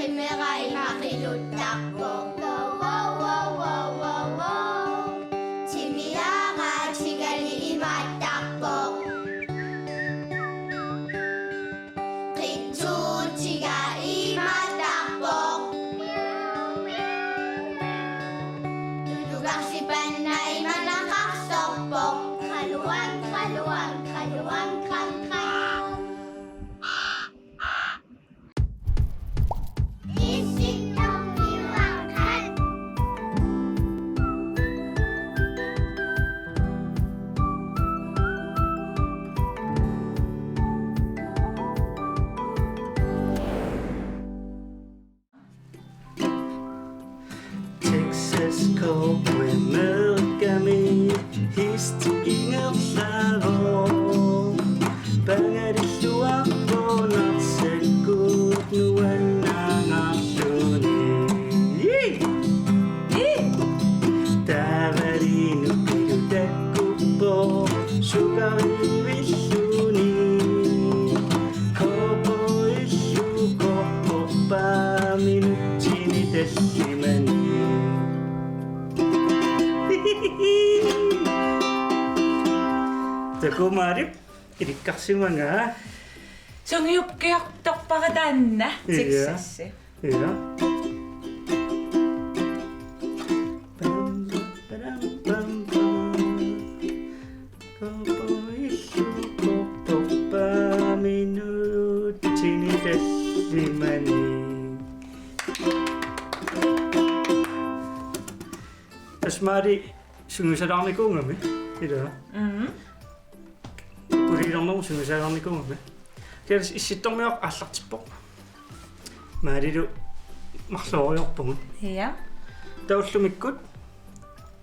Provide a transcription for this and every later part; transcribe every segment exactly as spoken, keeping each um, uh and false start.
Meeqqat imaq qiluttarpoq. Wow, wow, wow, wow, wow, wow. Timiaraatigali imaattarpoq. Qitsuutiga imaattarpoq. Tulugarsipanna imanaqarsorpoq. Qaluang, qaluang, qaluang, qang, qang. Texas Cowboy-meeqqami hest ingerlavoq. Pangalilluarpoq Narsakkuup nuannaangarluni. Ii! Ii! Taavalu nukilu takkuppoq sukarivilluni. Cowboyillu korporpaa minutsini tallimani. Takuuk Malik, ilikkarsimanga. Sungiukkiortorpara taanna. Ia. Texas. Ia. Pam, pam, pam, pam. Cowboyillu korporpaa minutsini tallimani. Tassa Malik sungiusalaarnikuugami, ilaa? Mhm. Ukuliilernermut sungiusalaarnikuugami. Kisianni Issittormiuaqqat aallartippoq. Malilu marloriarpugut. Ia. Taava ullumikkut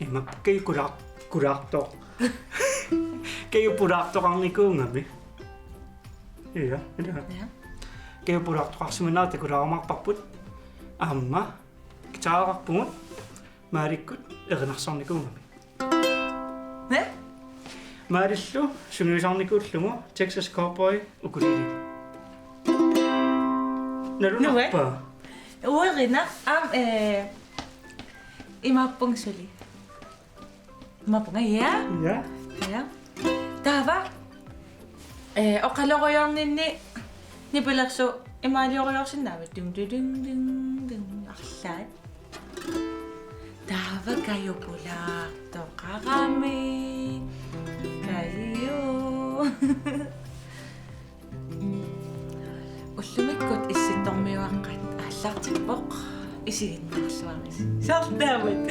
ima Kaju kulaar-, kulaartoq. Kaju pulaartoqarnikuugami. Ia, ilaa. Ia. Kaju pulaartoqarsimanera takulaarumaarparput. Aamma guitarerpugut. Malikkut erinarsornikuugami. Ne? Malillu sungiusarnikuullugu Texas Cowboy ukulele. Nalunarpa? Nue. Uerinaq aamma, eh, imaappunga suli. Imaappunga, ia? Ia. Ia. Taava, eh, oqalorujoorninni nipilersoq imaaliorujorsinnaavat, dum, dum, dum, dum, dum, arlaat. Taava Kaju pulaartoqarami. Kaju. Ullumikkut Issittormiuaqqat aallartippoq, isiginnaarluarisi. Soorlu taamak.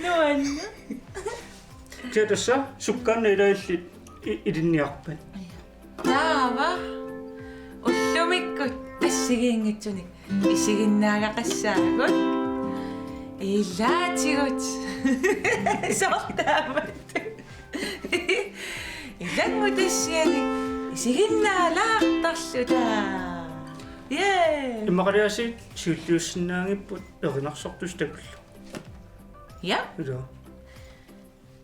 Nuann. Kisianni tassa sukkaannaq ilaallit i-, ilinniarpat. Taava ullumikkut assigiinngitsunik isiginnaagaqassaagut. Ilaatigut. Soorlu taamak. Ilannguttassianik isiginnaalaartarluta. Yay! Immaqaliaasiit siulliussinnaagipput erinarsortusi takullu. Ja. Ilaa.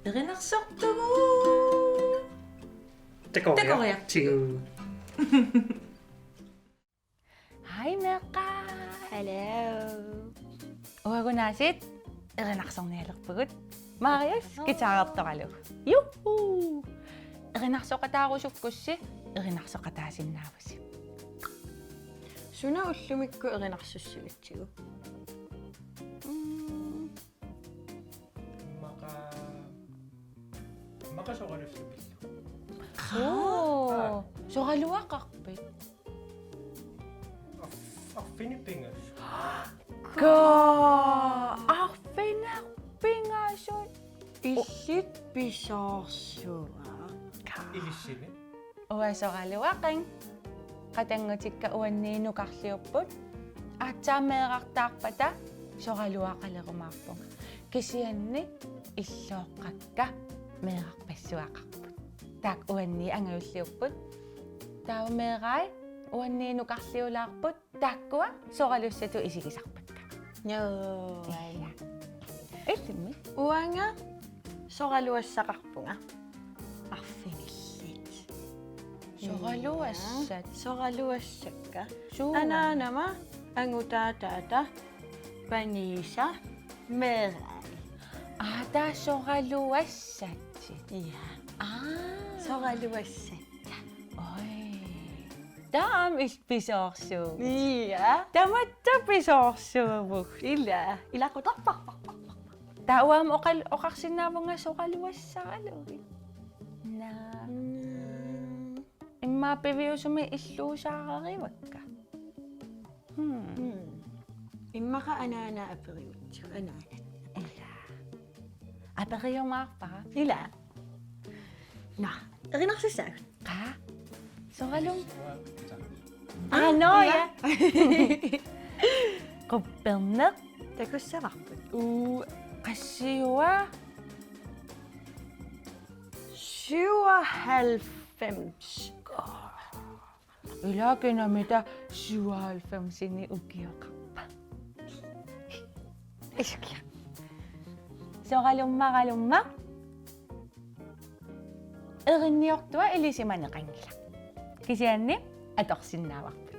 Erinarsortugut. Takoriartigu. Takoriartigu. Hej meeqqat. Hello. Uagut aasiit erinarsornialerpugut. Marias guitarertoralugu. Juhu! Erinarsoqataarusukkussi, erinarsoqataasinnaavusi. Suna ullumikkut erinarsussivitsigu? Mm. Immaqa, immaqa soralussat pillugu. Oo, aa. Soraluaqarpit? Arf-, arfineq-pingasut. Kaa, arfineq-pingasut. Illit pisoorsuaq. Kaa. Ilissimi. Uanga soraluaqaanga. Qatanngutikka uannit nukarliupput. Aatsaat meerartaarpata soraluaqalerumaarpunga. Kisianni illooqqakka meerarpassuaqarput. Taakku uannit angajulliupput. Taava meerai uannit nukarliulaarput. Taakkua soralussatut isigisarpakka. Joo. Ia. Illimmi? Uanga soraluassaqarpunga. Arfinillit. Soraluassat. Soraluassakka. Suu. Anaanama, angutaataata, paniisa, meerai. Aata soraluassat. Ia. Aa. Soraluassat. Oi. Taam il pisoorsuugut. Ia. Tamatta pisoorsuugut. Ila. Ilaqutarpa. Taava aamma oqal-, oqarsinnaavunga soraluassaraluit. Naa. Mm. Immaqa piviusumik illuusaarivakka. Hmm. Hmm. Immaqa anaana aperiutsigu, anaana. Ila. Aperiumaarpara. Ila. Naa, erinarsussaagut. Qaa? Soralum. Aa, nå, ja. Qupperneq. Takussavarput. Uu, qassiua? Syvoghalvfems. Ila kinamita syvoghalvfemsini ukioqarpa. Iskiaq. Soralummaralumma. Erinniortua ilisimaneqanngilaq. Kisianni atorsinnaavarput.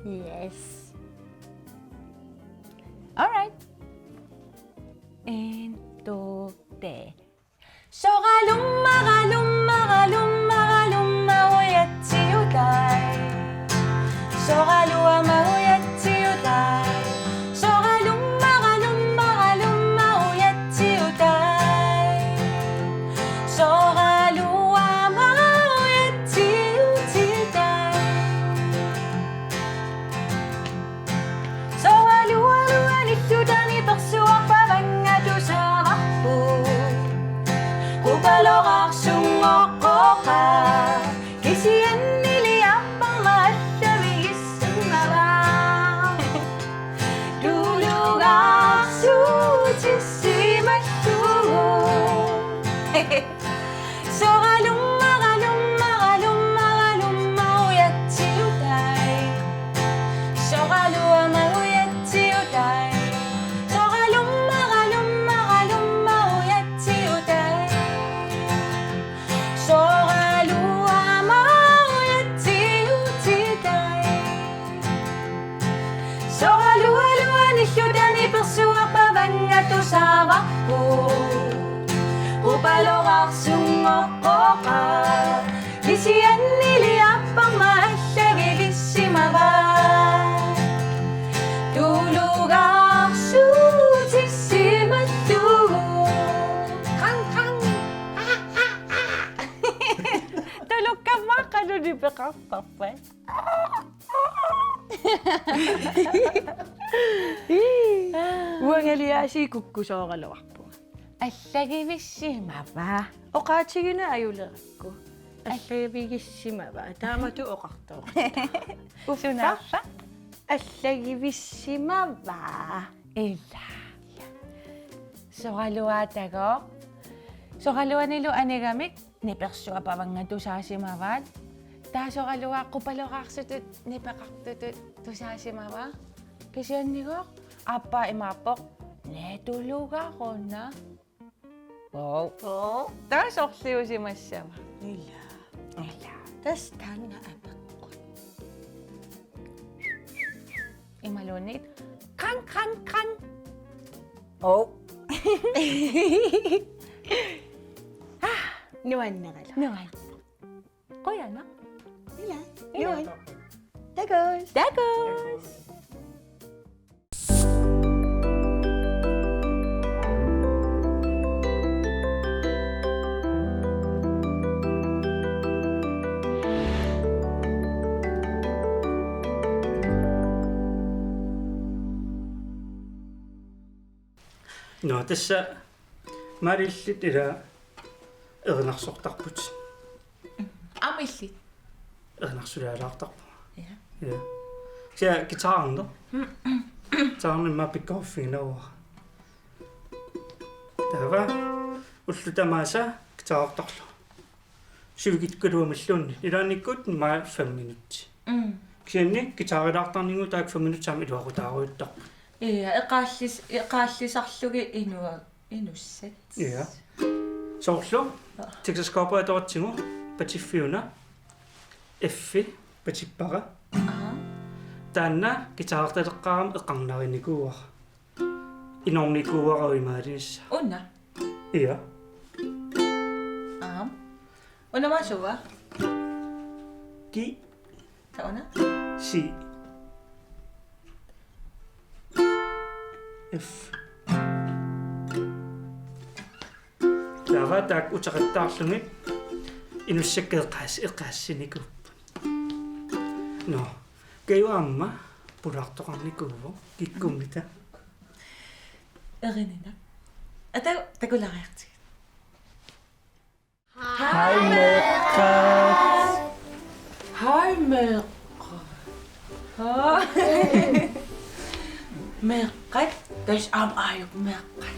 Yes. All right. En, to, tre. Soralummaralummaralummaralumma ujatsiutai. Soraluama ujatsiutai. Soralummaralummaralumma ujatsiutai. Soraluama ujatsiutitai. Soralualuanilluta nipersuarpavannga tusaavarput. Qupaloraarsunngoqqooqaaq. Kisiannili aapparma allavigissimavaat. Tulugaarsuutissimallugu. Soralummaralummaralummaralumma ujatsiutai. Soraluama ujatsiutai. Soralummaralummaralumma ujatsiutai. Soraluama ujatsiutitai. Soralualuanilluta nipersuarpavannga tusaavarput. Qupaloraarsunngoqqooqaaq. Kisiannili aapparma allavigissimavaat. Tulugaarsuutissimallugu. Qang, qang. Tulukkammaqqaluni peqartarpat. Uangali aasiit kukkusooraluarpunga. Allagivissimava? Oqaatiginaq ajulerakku. Allagivissimava? Taamatut oqartoq. Uffa. Sunaaffa? Allagivissimava? Ila. Soraluaatagooq. Soraluanilu anigamik nipersuarpavannga tusaasimavaat. Taava soraluaat qupaloraarsutut nipeqartutut tusaasimavaa. Kisiannigooq aappaa imaappoq: Naa, tulugaruna. Oo. Oo. Taava sorliusimassava? Ila. Ila. Tassa taanna apeqqut. Imaluunniit: Qang, qang, qang. Oo. Ah. Nuanneralaq. Nuan. Qujanaq. Ila. Ila. Nuan. Takuss. Takuss. Nå, tassa Maali illit ila erinarsortarput. Aamma illit? Erinarsualaartarpunga. Ja. Ja. Kisianni guitarerneq. Guitarerneq immaqa pikkoriffigineruara. Taava ullut tamaasa guitarertarlugu sivikitsukaluamilluunniit. Ilaannikkut immaqa fem minutsit. Mm. Kisianni guitarerilaartarnigut taakku fem minutsit aamma iluaqutaarujuttut. Ja, eqaallis-, eqaallisarlugit inua-, inussat. Ja. Soorlu, ja, Texas Cowboy atuartigu, patiffiuna. F-i patippara. Aap. Taanna guitarertaleqqaarama eqqarnarinikuuara. Inornikuuara uimaalinissaa. Una. Ia. Aap. Una masua. G. Taava una. C. F. Taava taakku uteqattaarlugit inussakka eqqaas-, eqqaassinikuupput. Nå. Kaju aamma pulaartoqarnikuuvoq kikkummita. Erinina. Ata takulaariartigit. Hej, meeqqat. Hej, meeqqat. Hej. Meeqqat, tassa aamma aajuku meeqqat.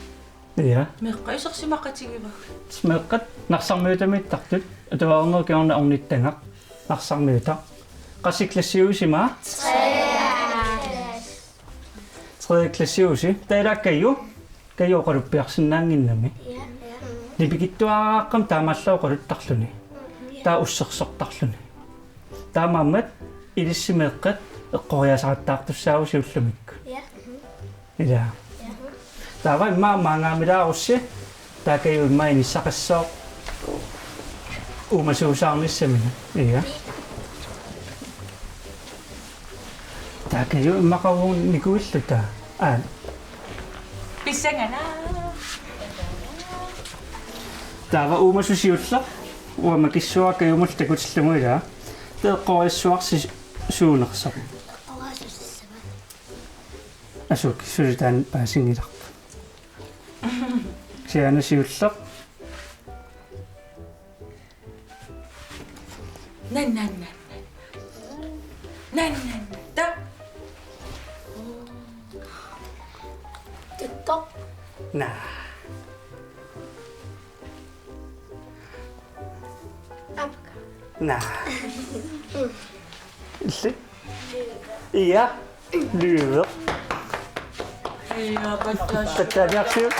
Ia. Meeqqat isersimaqatigivagut. Meeqqat, Narsarmiutamiittartut, atuarnerup kingorna ornittagaq, Narsarmiutaq. Qassit klassiuisimaa? Tredje klassiuisi. Taava Kaju, Kaju oqaluppiarsinnaannginnami. Ja. Nipikitsuaraaqqamik taamaallaat oqaluttarluni. Ja. Taava ussersortarluni. Taamaammat ilissi meeqqat eqqoriaasaqattaartussaavusi ullumikkut. Ja. Ilaa. Ja. Taava immaqa maanngaanniilaarussi. Taava Kaju immaqa inissaqassaaq uumasuusaarnissaminik. Ia. Taava Kaju immaqa uagut nikuilluta. Aa. Pissanganaq. Taava uumasuusiulleq. Uanga makissuara Kajumut takutillugu ilaa. Taava eqqoriassuarsi suunersoq. Asuk, suli taanna paasinngilarput. Siaana siulleq. Nan, nan, nan, nan. Nan, nan, nan. Ta. Tuttoq. Naa. Apka. Naa. Illit? Ia. Løve. Ia, pattaasiaq. Pattaasiaq.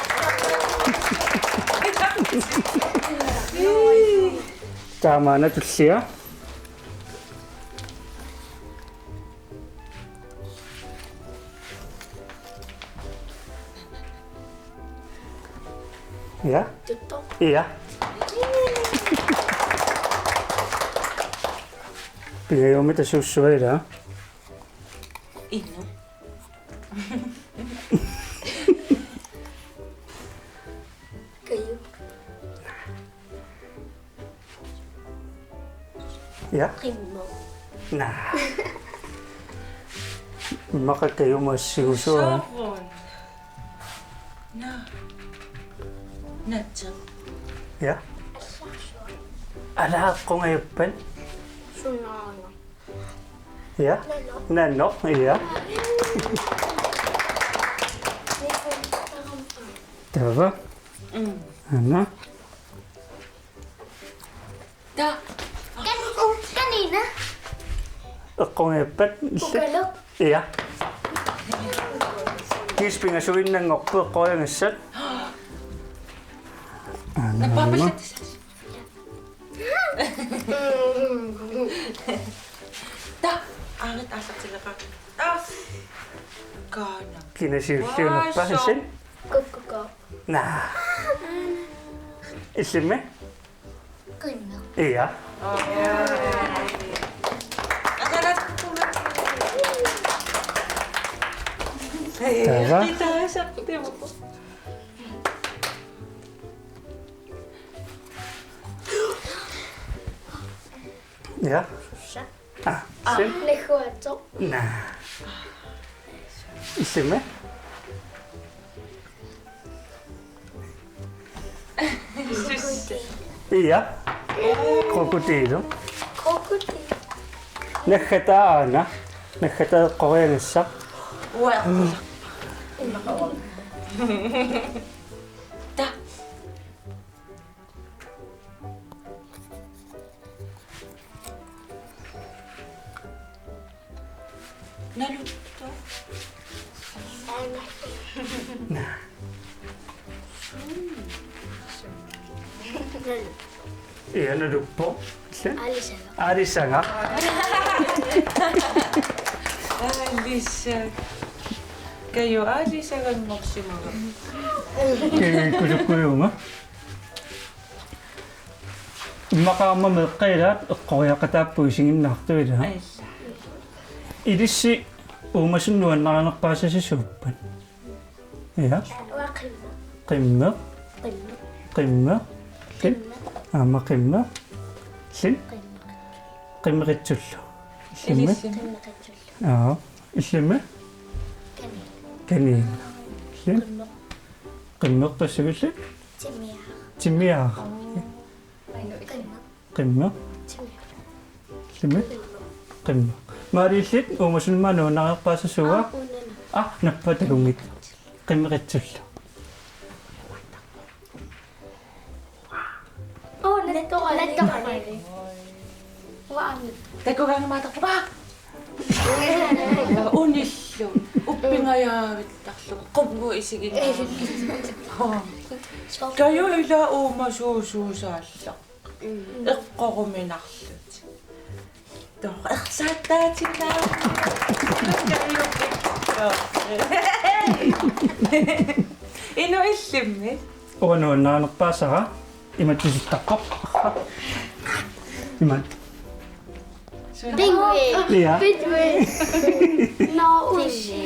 Taamaana tullia. Ja? Tuttoq. Ja. Pingajuammik tassa suussuaq ilaa. Innu. Kaju. Ja. Qimmoq. Naa. Immaqa Kajumut assigusuara. Sooruna. Naa. Natseq. Ja. Alaa, eqqungajappat. Sunaana. Ja. Nanoq. Nanoq, ja. Taava. Mm. Aana. Ta. Kan-, oh, kanina. Eqqungajappat. Ukaloq. Ja. Kiisa pingasuinnanngorput eqqoriagassat. Aana. Nappaapallattussaasoq. Ta. Aarit aallartileqaaq. Ta. Kaana. Kina siulliunerpa? Waaso. Isin? Kukkukku. Naa. Illimmi? Qimmeq. Ja. Taava. Ja. Sa. Ah, isin? Nagguatsoq. Naa. Isimmi? Ja. Krokodillu. Krokodil. Naggataaq aana. Naggataaq eqqoriagassaq. Uaa. Ta. Naluttoq. Naa. Ja, naluppoq. Aalisagaq. Aalisagaq. Aalisagaq. Kaju aalisaganngorsimagami. Kaju kusukkujuuma. Immaqa aamma meeqqat ilaat eqqoriaqataapput isiginnaartut ilaa. Aalla. Ilissi uumasut nuannarinerpaasasi suuppat? Ja. Uanga qimmeq. Qimmeq. Qimmeq. Qimmeq. Qim-, aamma qimmeq. Illit? Qimmeq. Qimmeqitsullu. Illimmi? Illimmi? Qimmeqitsullu. Aa. Illimmi? Kanil. Kanil. Illit? Qimmeq. Qimmeq tassavillit? Timmiaaq. Timmiaaq. Qimmeq. Qimmeq. Qimmeq. Illimmi? Qimmeq. Maali illit uumasut nuannarinerpaasasi uanga? Aa, uunana. Aa, nappa takunngitsoq. Qimmeqitsullu. Oo, nattorali. Nattorali. Uanga. Takugaangamaatarpugut. Unillu. Uppingajaavittarlugu. Qummut isiginnaarlugu. Kaju ilaa uuma suusuusaallaq. Eqqoruminarlutik. Toq ersaattaatinnaavik. Inuk illimmi? Uanga nuannarinerpaasara imatut pisuttarpoq. Imatut. Pingvin. Ja. Pingvin. Nå, usi.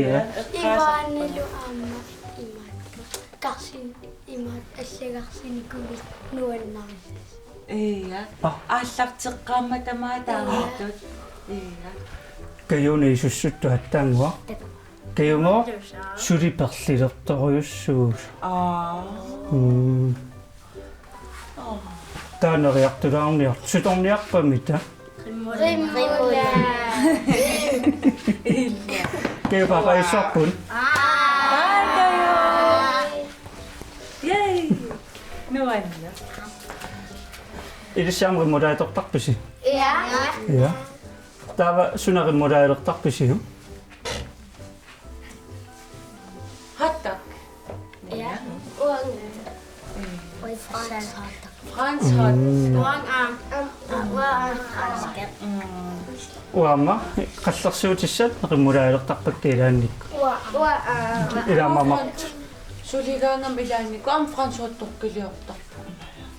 Ja. Ivaanilu aamma imatut. Karsin imatut allagarsinikuuvugut nuannarisasut. Ja. Aa. Aallarteqqaammat tamaat taamatut. Ja. Kajuuna isussuttoq aatsaannguaq. Kajungooq suli perlilertorujussuusoq. Aa. Mm. Aa. Taanna eriartulaarniartoq. Sutorniarpamita? Rimula. Kaju paapajussuarput? Aa, Kaju. Yay. Nuanneq. Ilissi aamma rimulaalertarpisi? Ja. Ja. Taava suna rimulaalertarpisiuk? Hotdog. Ja. Uanga. Oi, fransk hotdog. Fransk hotdog. Mm. Uanga aamma. Uanga aamma fransk. Mm. Uanga aamma qallersuutissat rimulaalertarpakka ilaannikkut. Uanga. Uanga. Ilaa mamaq. Suligaangama ilaannikkut aamma fransk hotdogiliortarpoq.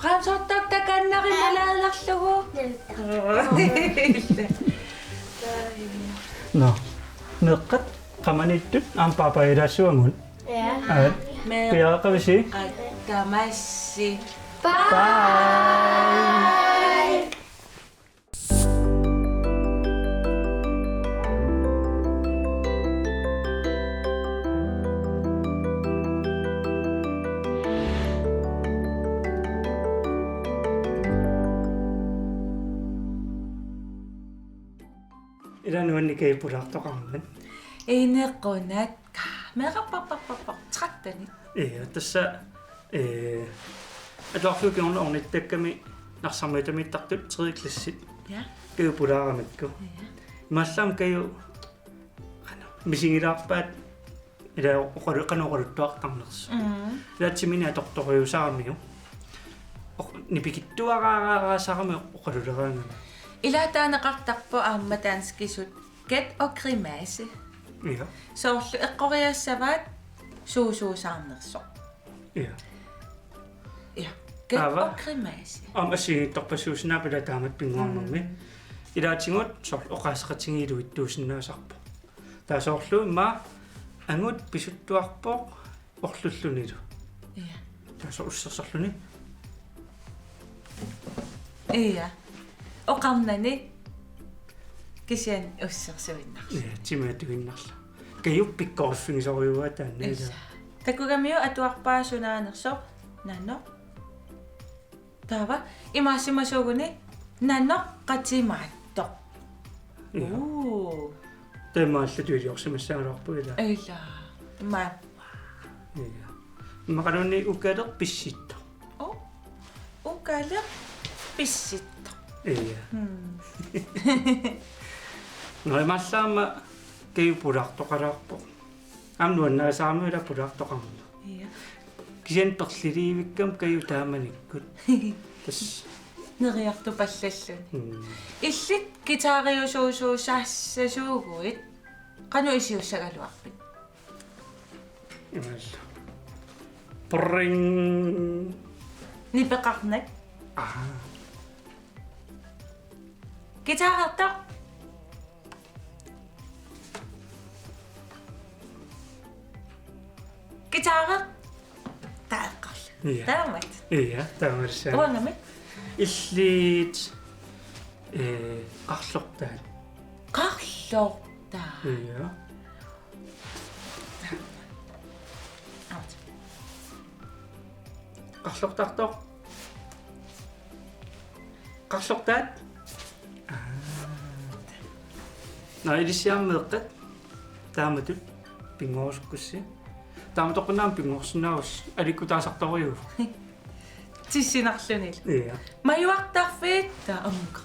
Fransk hotdog takanna rimulaalerlugu. Nå. Meeqqat qamaniittut aamma paapajalaassuagut. Ja. Aat. Meeqqat. Piareeqqavisi? Tamassi. Bye. Bye. Ila nuanneq Kaju pulaartoqarmat. Inequnat. Meeqqat, pa, pa, pa, pa, tretten. Ja, tassa, eh, atuarfiup kingorna ornittakkami Narsarmiutamiittartut tredje klassit. Ja. Kaju pulaaramakku. Ja. Imaallaat Kaju, qanoq, misigilaarpaat ila oqalu-, qanoq oqaluttuartarnersoq. Mm. Ila timini atortorujussuusaramiuk. Oq-, nipikitsuaraaraasarami oqaluleraangami. Ila taaneqartarpoq aamma danskisut gæt og grimasse. Ja. Soorlu eqqoriassavaat suusuusaarnersoq. Ja. Ja. Gæt og grimasse. Aamma assigiinngitsorpassuussinnaapput ila taamatut pinnguarnermi. Mm. Ilaatigut soorlu oqaaseqatigiit ilivitsuusinnaasarput. Taava soorlu immaqa angut pisuttuarpoq orlullunilu. Ja. Taava soorlu ussersorluni. Ja. Oqarnani kisianni ussersuinnarluni. Ja, timi atuinnarlugu. Kaju pikkoriffigisorujuuaa taanna. Issa. Takugamiuk atuarpaa sunaanersoq nanoq. Taava imaassimasuuguni nanoq qatimaattoq. Ja. Uu. Taamaallaat iliorsimassagaluarpugut ila. Ila. Ima. Ja. Immaqaluunniit ukaleq pissittoq. Oo. Ukaleq pissittoq. Ja. Hmm. Nå, imaallaat aamma Kaju pulaartoqalaarpoq. Aamma nuannarisaramiuk ila pulaartoqarneq. Ja. Kisianni perliliivikkami Kaju taamanikkut. Tassa. Neriartupallalluni. Mm. Illit guitariusuusuusaassasuuguit qanoq isiussagaluarpit? Imaalla. Pring. Nipeqarnak. Aha. Guitarertoq. Guitarer. Taava eqqarlunga. Ja. Taamaat. Ja, taamaassaaq. Uangami. Illit, eh, qarlortaat. Qarlortaat. Ja. Aat. Qarlortaartoq. Qarlortaat. Aa. Naa, ilissiameeqqat. Taamatut pinngorusukkussi. Taamatoqqunnaaq pinngorsinnaavasi, alikkutaasartorujuk. Tissinarlunilu. Ja. Majuartarfiit taamukka.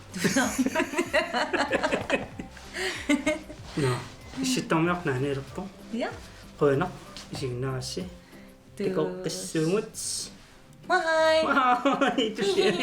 Naa, issittarmiarnaaniilerpoq. Ja. Qujanaq isiginnaagassi. Takoqqissuugut. Bye. Bye. Tusiaq.